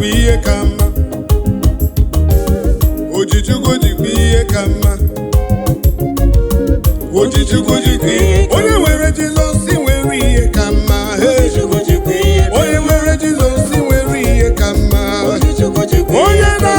jikwa ihe ka mma. Ojichukwu jikwa ihe ka mma. Ojichukwu jikwa ihe. Onye nwere Jizọs nwere ihe ka mma. Hey. Ojichukwu jikwa ihe ka Onye nwere Jizọs nwere ihe ka mma. Ojichukwu jikwa Onye ihe ka